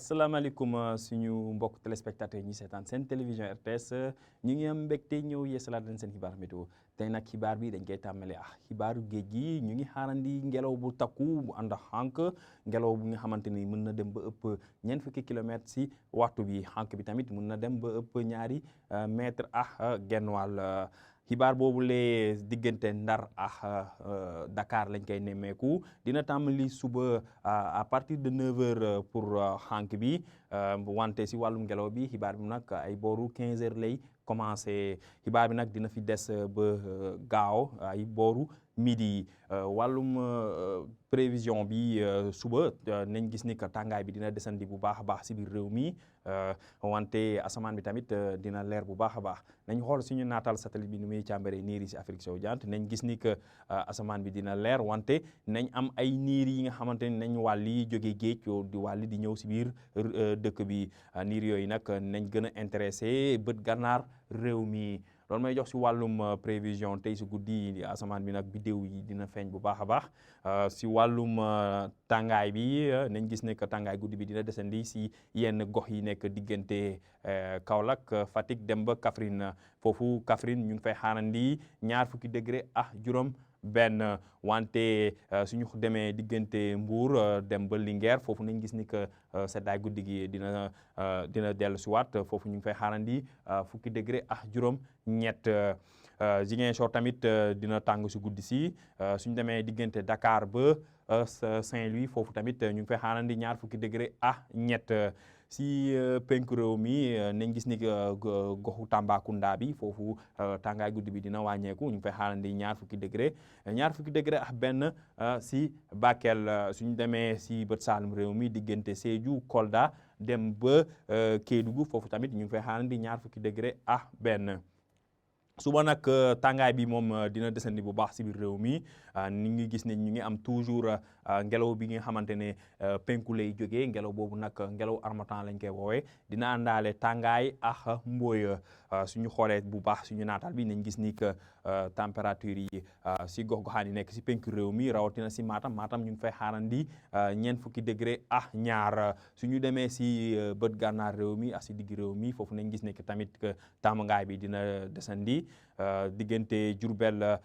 asalaamaaleykum suñu mbokk téléspectateurs ñi seetaan seen télévision RTS ñu ngi am mbégte ñëw yeesalaat leen seen xibaar météo tey nag xibaar bi dañ koy tàmmale xibaaru géej gi ñu ngi xaarandi ngelaw bu takku bu ànd ak xànk ngelaw bu nga xamante ni mën na dem ba ëpp ñeent fukki kilomètres si waxtu bi xànk bi tamit mën na dem ba ëpp ñaari mètre genn wàll xibaar boobu lee diggante Ndar ak Dakar lañ koy nemmeeku dina tàmbali suba à partir de 9h pour xànk bi wante si wàllum ngelaw bi xibaar bi nag ay booru 15h lay commencé xibaar bi nag dina fi des ba gaaw ay booru midi wàllum prévision bi suba nañ gis ni que tàngaay bi dina desandi bu baax a baax si biir réew mi wante asamaan bi tamit dina leer bu baax a baax nañ xool suñu naataal satellite bi ni muy càmbaree niir yi si Afrique sowu jant nañ gis ni que asamaan bi dina leer wante nañ am ay niir yi nga xamante ni nañ wàlli jóge géej di wàlli di ñëw si biir dëkk bi niir yooyu nag nañ gën a intéressé bët gànnaar réew mi loolu may jox si wàllum prévision tey si guddi asamaan bi nag biddéew yi dina feeñ bu baax a baax si wàllum tàngaay bi nañ gis ne que tàngaay guddi bi dina desandi si yenn gox yi nekk diggante Kaolack Fatick dem ba Kaffrine foofu Kaffrine ñu ngi fay xaarandi 20 degré ak juróom benn wante suñu demee diggante Mbour dem ba Linguère foofu nañ gis ni que seddaay guddi gi dina dellu si waat foofu ñu ngi fay xaarandi 10 degré ak juróom ñett Ziguinchor tamit dina tàng si guddi si suñu demee diggante Dakar ba Saint-Louis foofu tamit ñu ngi fay xaarandi 20 degré ak ñett si penku réew mi nañ gis ni goxu Tambacounda bi foofu tàngaay guddi bi dina wàññeeku ñu ngi fay xaarandi 20 degré 20 degré ak benn si Bakel suñu demee si bët saalum réew mi diggante Sédhiou Kolda dem ba Kédougou foofu tamit ñu ngi fay xaarandi 20 degré ak benn suba nag tàngaay bi moom dina desandi bu baax si biir réew mi ni ngi gis ne ñu ngi am toujours ngelaw bi nga xamante ne penku lay jógee ngelaw boobu nag ngelaw harmattan lañ koy woowee dina àndaale tàngaay ak mbooy suñu xoolee bu baax suñu naataal bi nañ gis ni que température yi si gox-goxaan yi nekk si penku réew mi rawatina si Matam ñu ngi fay xaarandi 20 degré ak ñaar suñu demee si bët gànnaar réew mi ak si digg réew mi foofu nañ gis ne que tamit tàngaay bi dina desandi diggante Diourbel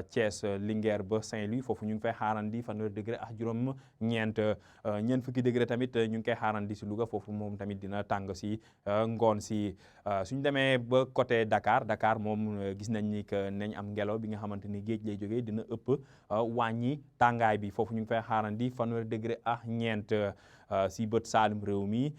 Thiès Linguère ba Saint-Louis foofu ñu ngi fay xaarandi 20 degré ak juróom ñeent fukki degré tamit ñu ngi koy xaarandi si Louga foofu moom tamit dina tàng si ngoon si suñu demee ba côté Dakar moom gis nañ ni que nañ am ngelaw bi nga xamante ni géej lay jógee dina ëpp wàññi tàngaay bi foofu ñu ngi fay xaarandi 20 degré ak ñeent si bët saalum réew mi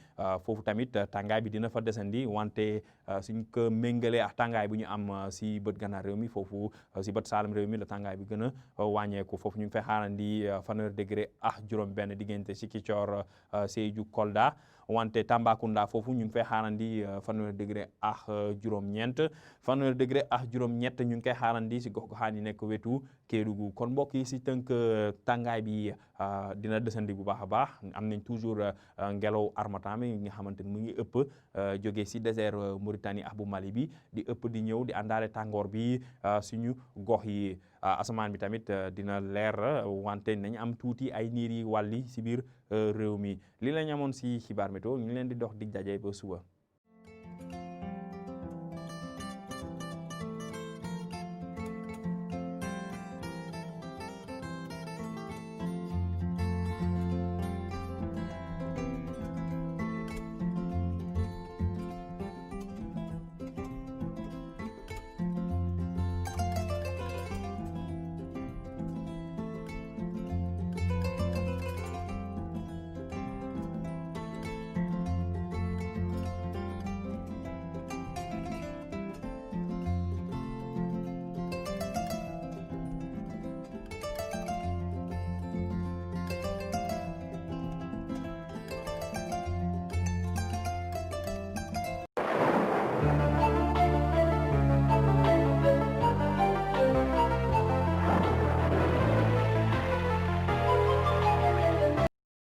foofu tamit tàngaay bi dina fa desandi wante suñ ko méngalee ak tàngaay bu ñu am si bët gànnaar réew mi foofu si bët saalum réew mi la tàngaay bi gën a wàññeeku foofu ñu ngi fay xaarandi 20 degré ak juróom benn diggante Ziguinchor Sédhiou Kolda wante Tambacounda foofu ñu ngi fay xaarandi 20 degré ak juróom-ñeent 20 degré ak juróom-ñett ñu ngi koy xaarandi si gox-goxaan yi nekk wetu Kédougou kon mbokk yi si tënk tàngaay bi dina desandi bu baax a baax am nañ toujours ngelaw harmattan mi nga xamante ni mu ngi ëpp jóge si désert Mauritanie ak bu Mali bi di ëpp di ñëw di àndaale tàngoor bi suñu gox yi asamaan bi tamit dina leer wante nañ am tuuti ay niir yi wàlli si biir réew mi li la ñu amoon si xibaar météo ñu ngi leen di dox dig daje ba suba.